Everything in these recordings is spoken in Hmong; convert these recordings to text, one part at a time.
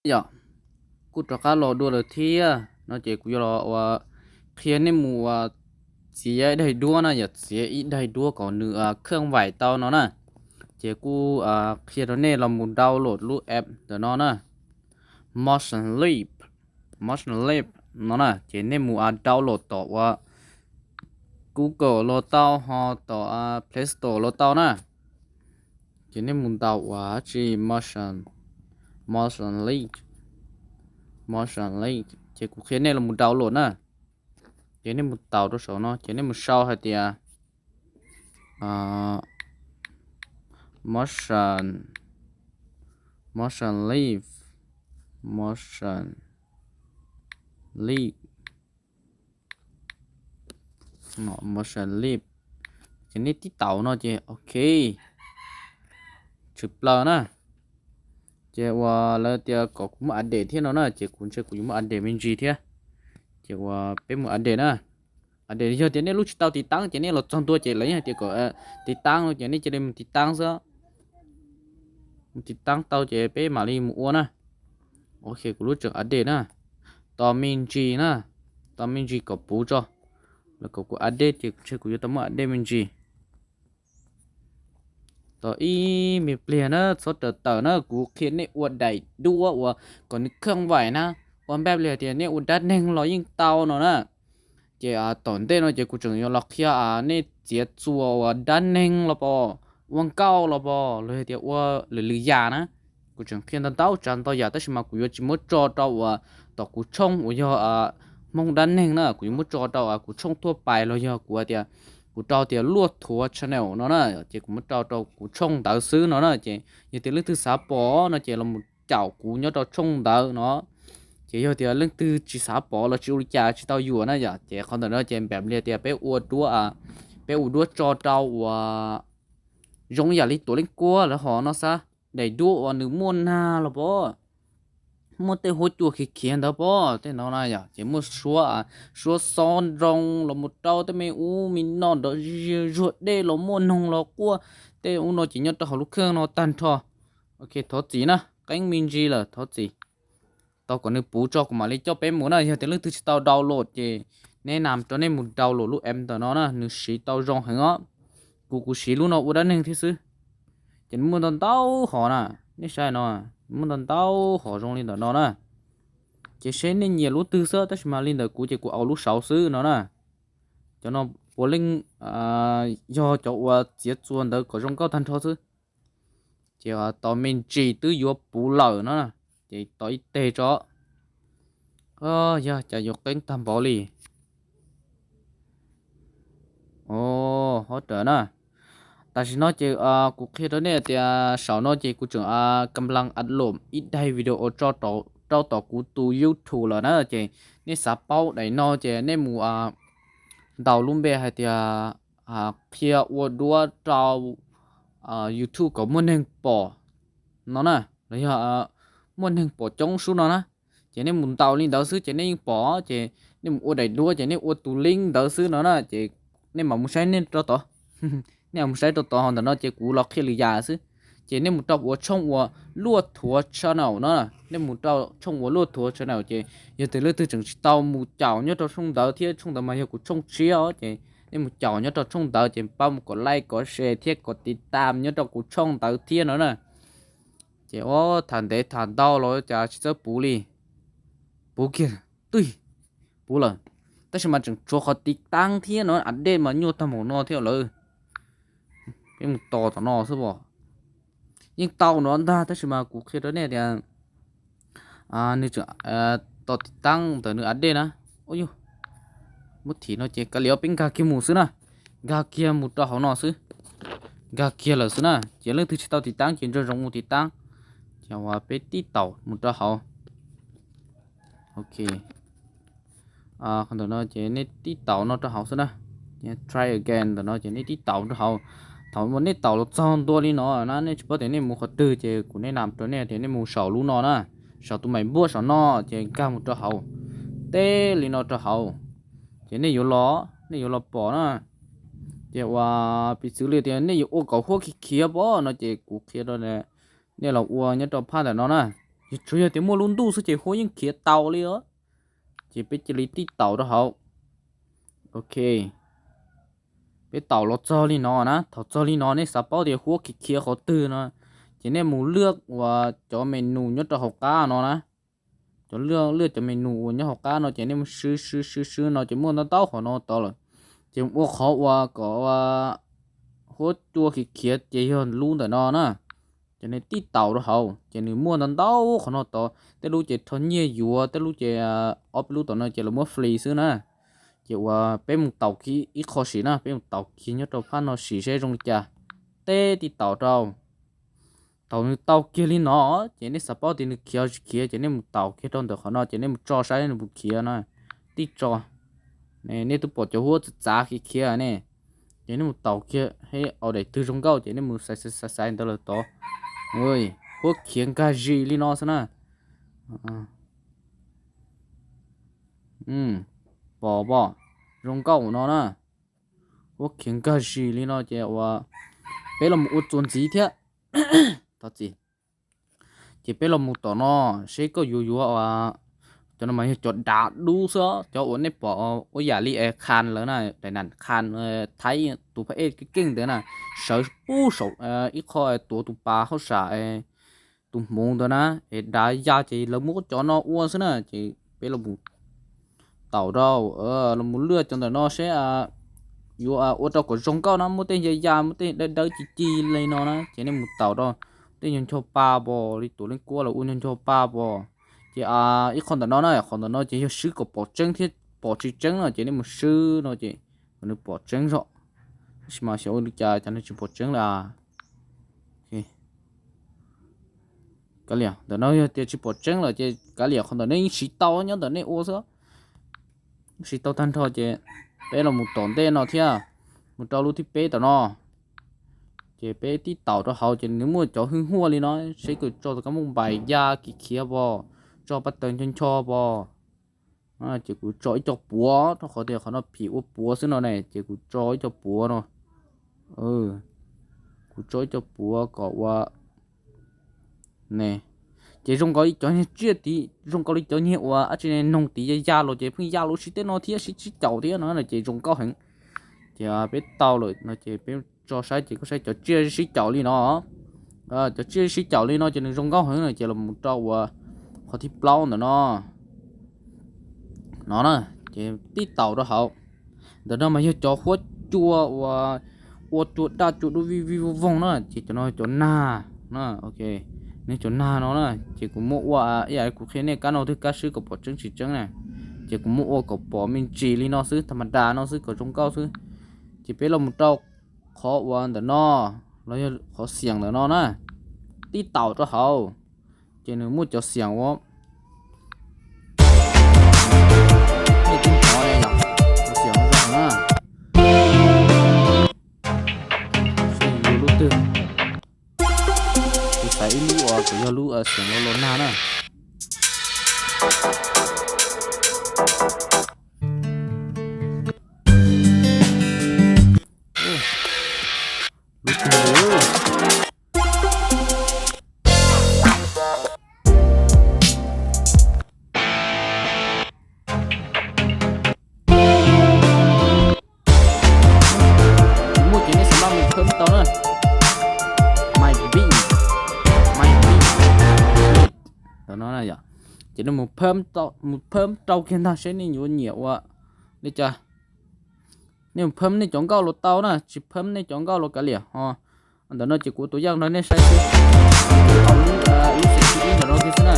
Yog, kuj rov qab los dua lawm thiab no ces kuv yuav los ua qhia nej mus ua txiav ib daim duab na, yog txiav ib daim duab kom nws khaj vais tau no na. Ces kuj qhia rau nej los mus download lub app ntawm no na, Motion Lab, Motion Lab no na. Ces nej mus download tom ua Google los tau, ho tom Play Store los tau na. Ces nej mus ntaus ua tsi Motion, Motion Lab, Motion Lab, ces kuv qhia nej los mus download na. Ces nej mus taus rau saum no ces nej mus sau hais tias Motion, Motion Lab, Motion Lab, Motion Lab. Ces nej tib taus no ces ok, tshwm plaws na. Ces uas lawv tias kom kuv muab update thiab no na, ces kuv ntshe kuv yuav muab update me ntsis thiab. Ces uas peb mus update na. Update yog tias nej lub tsis tau tiv taab ces nej los txog ntua ces lawv yeej hais tias kom tiv taab no ces nej cia li mus tiv taab xwb. Mus tiv taab tau ces peb mam li mus ua na. Ok, kuv lub tseem update na. Tos me ntsis na, tos me ntsis kom puv tso. Lawv kom kuv update ces ntshe kuv yuav tau muab update me ntsis. Tos ib me pliag na, txhob raws tawm na, kuv qhia nej ua daim duab uas kom nws khaj vais na, ua npaj li hais tias nej ua dab neeg los yeej tau no na. Ces tom ntej no ces kuv tseem yuav los qhia nej txiav txuas uas dab neeg los pom, ua nkauj los pom, los yog tias ua lwm lwm yam na. Kuv tseem qhia ntau ntau tsav ntau yam tab sis mas kuv yuav tsis muab tso rau uas tom kuv tshooj uas yog Hmoob dab neeg na, kuv yuav muab tso rau kuv tshooj thuaj pais los yog kuv hais tias kuv rau tias luaj thuav channel no na, ces kuv muab rau rau kuv tshooj ntawd xwb no na. Ces yog tias leej twg xav pom no ces los mus caum kuv nyob rau tshooj ntawd no. Ces yog tias leej twg tsis xav pom los tsis ua li cas tsis tau yuam na yom, ces qhov ntawm no ces npam li tias peb ua duab, peb ua duab tso rau uas zoo yam li Tuam Leej Kuab lawv hom no xav, daim duab uas nws muaj nag los pom, muaj tej huab cua khiav khiav ntawd pom tej no na yom, ces muaj suab, suab xob nroo los mus rau tej me ub me no nrov zuag dej los muaj noog los quaj, tej ub no ces nyob rau hauv lub kheej no tag nrho. Ok, thov txim na, qeeb me ntsis lawm thov txim. Tos kom nws puv tso kuv mam li coj peb mus na. Yog tias leej twg tsis tau download ces neb nam rau nej mus download lub app ntawm no na, nws siv tau zoo heev os. Kuv, kuv siv lub no ua dab neeg thiab xwb. Ces nws muaj ntau ntau hom na, nej saib no, nws muaj ntau ntau hom zoo li ntawm no na. Ces seb nej nyiam lub twg xwb, tab sis mas li ntawm kuv ces kuv au lub saud xwb no na. Cov no puav leej yog cov uas txiav txuas ntawd kom zoo nkauj tag nrho xwb. Ces tos me ntsis twb yuav puv lawm no, ces tos ib teg tso. Yog cas yuav qeeb tag npaum li. Ov, hov rawm na. Tam sim no ces kuv qhia rau nej tias saum no ces kuv tseem kam laj upload ib daim video tso rau tom kuv tus YouTube lawm na. Ces nej xav paub daim no ces nej mus ntaus lub npe hais tias qhia ua duab rau YouTube kom muaj neeg pom no na, los yog muaj neeg pom coob sub no na. Ces nej mus ntaus li ntawd xwb ces nej yeej pom, ces nej mus ua daim duab ces nej ua tus link ntawd xwb no na, ces nej mam mus saib nej rau tod. Nej mus saib rau tod, ho ntawm no ces kuv los qhia lwm yam xwb. Ces nej mus rau ua tshooj uas luaj thuav channel no, nej mus rau tshooj uas luaj thuav channel ces yog tias leej twg tseem tsis tau mus caum nyob rau tshooj ntawd thiab, tshooj ntawd mas yog kuv tshooj tshiab os, ces nej mus caum nyob rau tshooj ntawd ces pab mus kom like kom share thiab kom tiv tam nyob rau kuv tshooj ntawd thiab no na. Ces ov, tham ntev tham ntau los cas tsis txawj puv li. Puv kiag, twb puv lawm, tab sis mas tseem tshuav qhov tiv taab thiab no, a dej mas nyuaj tag npaum no thiab lawm. Peb mus tos tom no xwb os. Yeej tau no ntag tab sis mas kuv qhia rau nej tias nws tseem tos tiv taab ntawm nws a dej na. Ub yuj, muab thim no ces kav liam peb nkag kiag mus xwb na. Nkag kiag mus rau hauv no xwb. Nkag kiag lawm xwb na, ces leej twg tsis tau tiv taab ces nco ntsoov mus tiv taab. Ces uas peb tib taus mus rau hauv. Ok, qhov ntawm no ces nej tib taus no rau hauv xwb na. Try again ntawm no ces nej tib taus rau hauv. Thaum uas nej taus los txog ntua li no na, nej tsis paub tias nej mus qhov twg ces kuv nej nam rau nej tias nej mus saum lub no na, saum tus maim npuaj saum no, ces nkag mus rau hauv, teb li no rau hauv, ces nej yuav los, nej yuav los pom na. Ces uas piv txwv li tias nej yuav ua kom huab khiav khiav pom no ces kuv qhia rau nej los ua nyob rau phab ntawm no na. Tsuas yog tias muaj lub ntuj xwb ces huab yeej khiav tau li os. Ces peb cia li tib taus rau hauv. Ok, peb taus los txog li no na, thaum txog li no nej xav paub tias huab khiav khiav qhov twg no, ces nej mus lwaj uas cov menu nyob rau hauv qab no na. Cov lwaj, lwaj cov menu uas nyob hauv qab no ces nej mus swb swb swb swb no ces muaj ntau ntau qhov no tod lawm. Ces ua qhov uas kom huab cua khiav khiav ces yog lub ntawm no na. Ces nws tib taus rau hauv ces nws muaj ntau ntau qhov no tod, tej lub ces rho nyiaj yuav, tej lub ces ob peb lub tom no ces lawv muab free xwb na. Ces uas peb mus taus kiag ib qho sim na, peb mus taus kiag nyob rau phab no sim seb zoo li cas. Teb tib taus rau. Thaum nws tau kiag li no ces nej xav paub tias nws khiav tsis khiav ces nej mus taus kiag rau ntawm qhov no ces nej mus tso saib nws puas khiav na. Tib tso, nej twb pom cov huab txav txav khiav khiav ne. Ces nej mus taus kiag, hej, au daim twg zoo nkauj ces nej mus xaiv xaiv xaiv ntawd lawm tod. Huab khiav nkag zis li no xwb na. Pom pom, zoo nkauj no na. Huab khiav nkag zis li no ces uas peb los mus ua txuas ntxiv thiab. Thov txim. Ces peb los mus tom no, seb koj yuav yuav, cov no mas yog cov dav dub xwb, cov uas nej pom ua yam li es Khas lawm na, daim nam Khas Thaib tus phab ej keej keej ntawd na, sawv pub saum ib qho tuav tus pas hauj sam tus hmoov ntawd na, es dav ya ces lawv muab cov no ua xwb na. Ces peb los mus taus rau, los mus lwaj cov ntawm no seb yuav ua rau kom zoo nkauj na, muaj tej ya ya, muaj tej dawb dawb ci ci li no na, ces nej mus taus rau. Tej ncho ncho pa pos li tuav leej kuab los ua ncho ncho pa pos. Ces ib qho ntawm no na, qhov ntawm no ces yog swb kom pom tseeb thiab pom tsis tseeb no ces nej mus swb no ces kom nws pom tseeb zog. Tab sis mas xyov ua li cas cas nws tsis pom tseeb li. Kav liam, ntawm no yog tias tsis pom tseeb lawm ces kav liam, qhov ntawm no yeej siv tau, nyob ntawm nej ua xwb. Siv tau tag nrho ces peb los mus tom ntej no thiab, mus rau lub thib peb tom no. Ces peb tib taus rau hauv ces nws muaj cov hwj huaj li no, seb koj tso tus kab mooj npais ya khiav khiav pos, tso paj taws ncho ncho pos. Ces kuv tso ib co puav, rau qhov tias qhov no phim ua puav xwb no ne, ces kuv tso ib co puav no. Kuv tso ib co puav kom ua ne, ces zoo nkaus li cov niag tsiaj tid, zoo nkaus li cov niag uas dab tsi noog tid ya ya los ces pheej ya los sib teb no thiab sib sib caum thiab no ces zoo nkauj heev. Ces peb tau lawm no ces peb tso saib ces koj saib cov tsiaj sib caum li no. Cov tsiaj sib caum li no ces nws zoo nkauj heev no ces los mus rau uas qhov thib plaub ntawm no. No na, ces tib taus rau hauv. Ntawm no mas yog cov huab cua uas ua cua daj cua dub vij vij voog voog na, ces cov no cov nag na, ok, nws cov nag no na, ces kuv muab ua ib yam li kuv qhia nej kab no twg kab swb kom pom tseeb tsis tseeb na, ces kuv muab ua kom pom me ntsis li no xwb, tham ma das no xwb kom zoo nkauj xwb. Ces peb los mus rau qhov uas ntawm no, los yog qhov xiam ntawm no na, tib taus rau hauv, ces nws muaj cov xiam uas nej tib hnov yom, cov xiam zoo na. Seb yus yuav lub twg? Kuv xaiv ib lub uas kuv yog lub xiam los los nag na. Lub twg? Muaj ces nej xav maj mus phawb tau na. My beat, my beat. Ntawm no na yom, ces nej mus phawb rau kiag ntag seb nej yuav nyiam ua li cas. Nej mus phawb nej cov nkauj los tau na, tsis phawb nej cov nkauj los kav liam ho. Ntawm no ces kuv tus yaj no nej saib xwb. Lub xim ib ntawm no kiag xwb na.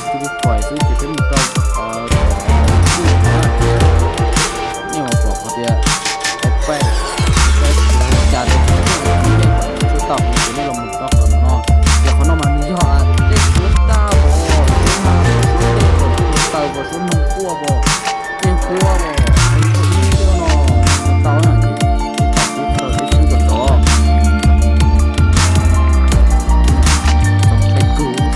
Kuv tus phoim xwb ces peb mus rau nej mus pom qhov tias peb, peb cas tau, ces nej los mus rau qhov no. Ces qhov no mas nws yog tej suav daj pos, suav nag pos, suav tej pos, suav taws pos, suav noog quaj pos, tej huab pos, no tau na, ces peb tau kuv taws peb swb kom tod. Txaus ntshai kawg.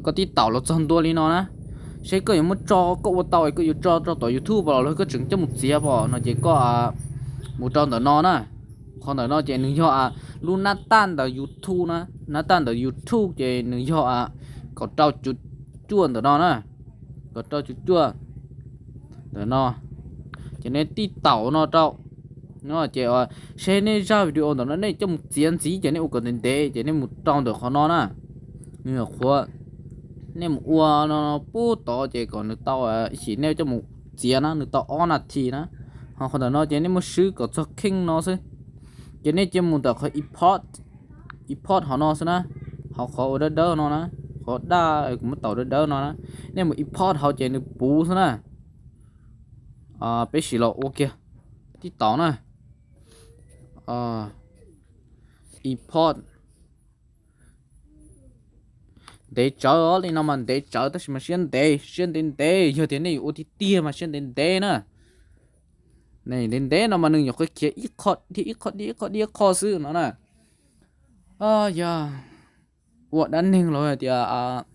Koj tib taum los txog ntua li no na, seb koj yuav muab tso, koj ua tau es koj yuav tso rau tom YouTube los los koj tseem coj mus txiav pom no ces koj mus rau ntawm no na. Qhov ntawm no ces nws yog lub nab taj ntawm YouTube na, nab taj ntawm YouTube ces nws yog kaum rau cuv cuaj ntawm no na, kaum rau cuv cuaj ntawm no. Ces nej tib taum no rau, ces seb nej zaj video ntawm no nej coj mus txiav ntxiv ces nej ua kom ntev ntev ces nej mus rau ntawm qhov no na. Nws nyuam qhuav, nej mus ua no pub tod ces kom nws tau, ib chim nej coj mus txiav na nws tau ob nas this na. Ho qhov ntawm no ces nej muab swb kom txog kheej no xwb. Ces nej cia mus ntawm qhov import, import hauv no xwb na. Hauv qhov ua dawb dawb no na, qhov daj kuv muab taus dawb dawb no na, nej mus import hauv ces nws puv xwb na. Peb sim los ua kiag tib taum na. Import. Ntev tsawv os, li no mas ntev tsawv tab sis mas siab ntev, siab ntev ntev, yog tias nej yuav ua tiag tiag mas siab ntev ntev na. Ntev ntev no mas nws nyuam qhuav khiav ib qho dhia ib qho dhia ib qho dhia ib qho xwb no na. Yog ua dab neeg los hais tias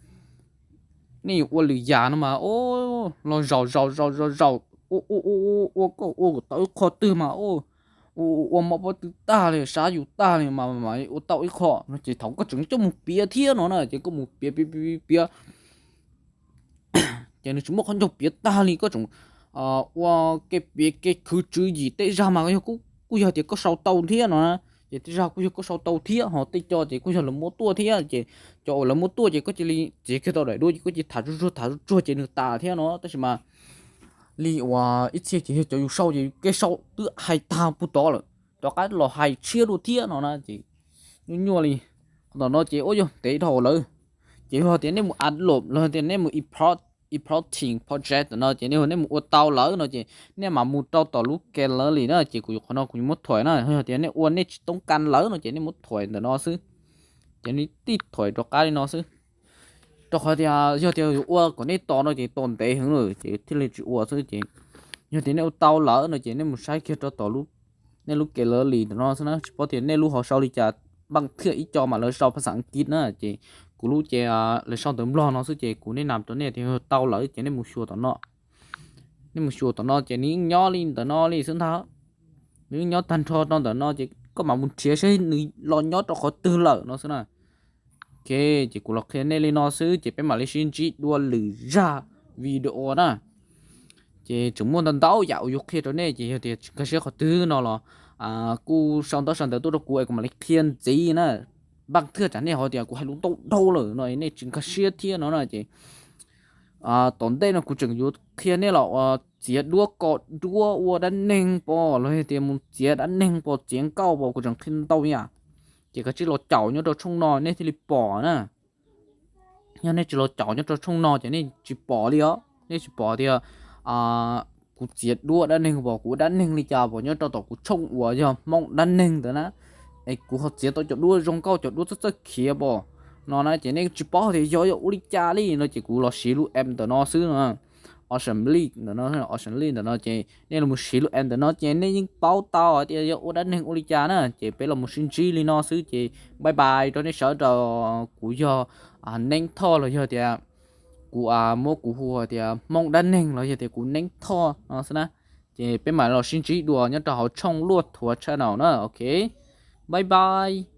nej yuav ua lwm yam no mas, o, los zaum zaum zaum zaum zaum, ua ua ua ua ua koj ua kom tau ib qho twg mas, ua ua ua mob pob tw tag li, sab yus tag li mas mam ua tau ib qho no ces thaum koj tseem coj mus piav thiab no na ces koj mus piav piav piav piav piav ces nws tsis muaj qhov ncauj piav tag li, koj tseem ua kev piav kev khwv tswv yim tej zag mas yog kuj yog tias koj sau tau thiab no na. Ces tej zag kuj yog koj sau tau thiab, ho tej co ces kuj yog lawv muab tuaj thiab, ces cov uas lawv muab tuaj ces koj cia li txiav kiag tau daim duab ces koj cia li tham tsuag tsuag tham tsuag tsuag ces nws tas thiab no. Tab sis mas li uas ib txhia ces yog cov yus sau ces yus kev sau twb hais tag puag tod lawm, rov qab los hais tshiab dua thiab no na ces nyuaj nyuaj li. Qhov ntawm no ces ua yog ntev dhau lawm. Ces yog tias nej mus upload los tias nej mus importing project no ces nej mus ua tau lawm no ces nej mam mus rau tom lub gallery na, ces kuv yuav qhov no kuv yuav muab thuaim na. Yog tias nej ua nej tsis toob kas lawm no ces nej muab thuaim ntawm no xwb. Ces nej tib thuaim rov qab li no xwb. Rau qhov tias yog tias yuav ua kom nej tos no ces tos ntev heev lawm ces thiaj li tsis ua xwb. Ces yog tias nej ua tau lawm no ces nej mus saib kiag rau tom nej lub gallery ntawm no xwb na, tsis paub tias nej lub hauv sau li cas. Npaj thiaj ib co mas lawv sau phas xas Askiv na, ces kuv lub ces lawv sau ntawv Nplog no xwb. Ces kuv nej nam rau nej tias yog tau lawm ces nej mus xyuas tom no. Nej mus xyuas tom no ces nws yeej nyob li ntawm no li xwb ntag. Nws yeej nyob tag nrho rau ntawm no ces koj mam mus nrhiav seb nws los nyob rau qhov twg lawm no xwb na. Ok, ces kuv los qhia nej li no xwb ces peb mam li sib ntsib dua lwm zaj video na. Ces tseem muaj ntau ntau yam uas yuav qhia rau nej ces yog tias tsis nkag siab qhov twg no los kuj sau ntaub sau ntawv tuaj rau kuv es kuv mam li qhia ntxiv na. Npaj thiaj tsam nej ho tias kuv hais lus ntau dhau lawm no nej tsis nkag siab thiab no na ces tom ntej no kuv tseem yuav qhia nej los txiav duab kom duab ua dab neeg pom los yog tias mus txiav dab neeg pom txiav nkauj pom kuv tseem qhia ntau yam. Ces kav tsij los caum nyob rau tshooj no nej thiaj li pom na. Yog nej tsis los caum nyob rau tshooj no ces nej tsis pom li os, nej tsis pom tias kuv txiav duab dab neeg pom kuv ua dab neeg li cas pom nyob rau tom kuv tshooj uas yog Hmoob dab neeg ntawd na. Es kuv ho txiav tau cov duab zoo nkauj cov duab txawj txawj khiav pom no na ces nej tsis paub tias yog yog ua li cas li no ces kuv los siv lub app ntawm no xwb no. Ocean Link ntawm no, Ocean Link ntawm no ces nej los siv lub app ntawm no ces nej yeej paub tau hais tias yog ua dab neeg ua li cas na. Ces peb los mus sib ntsib li no xwb ces bye bye rau nej sawv daws. Kuv yog Neeb Thoj los yog tias kuv muab kuv hu tias Hmoob dab neeg los yog tias kuv Neeb Thoj no xwb na. Ces peb mam los sib ntsib dua nyob rau hauv tshooj Luaj Thuav channel na. Ok, bye bye.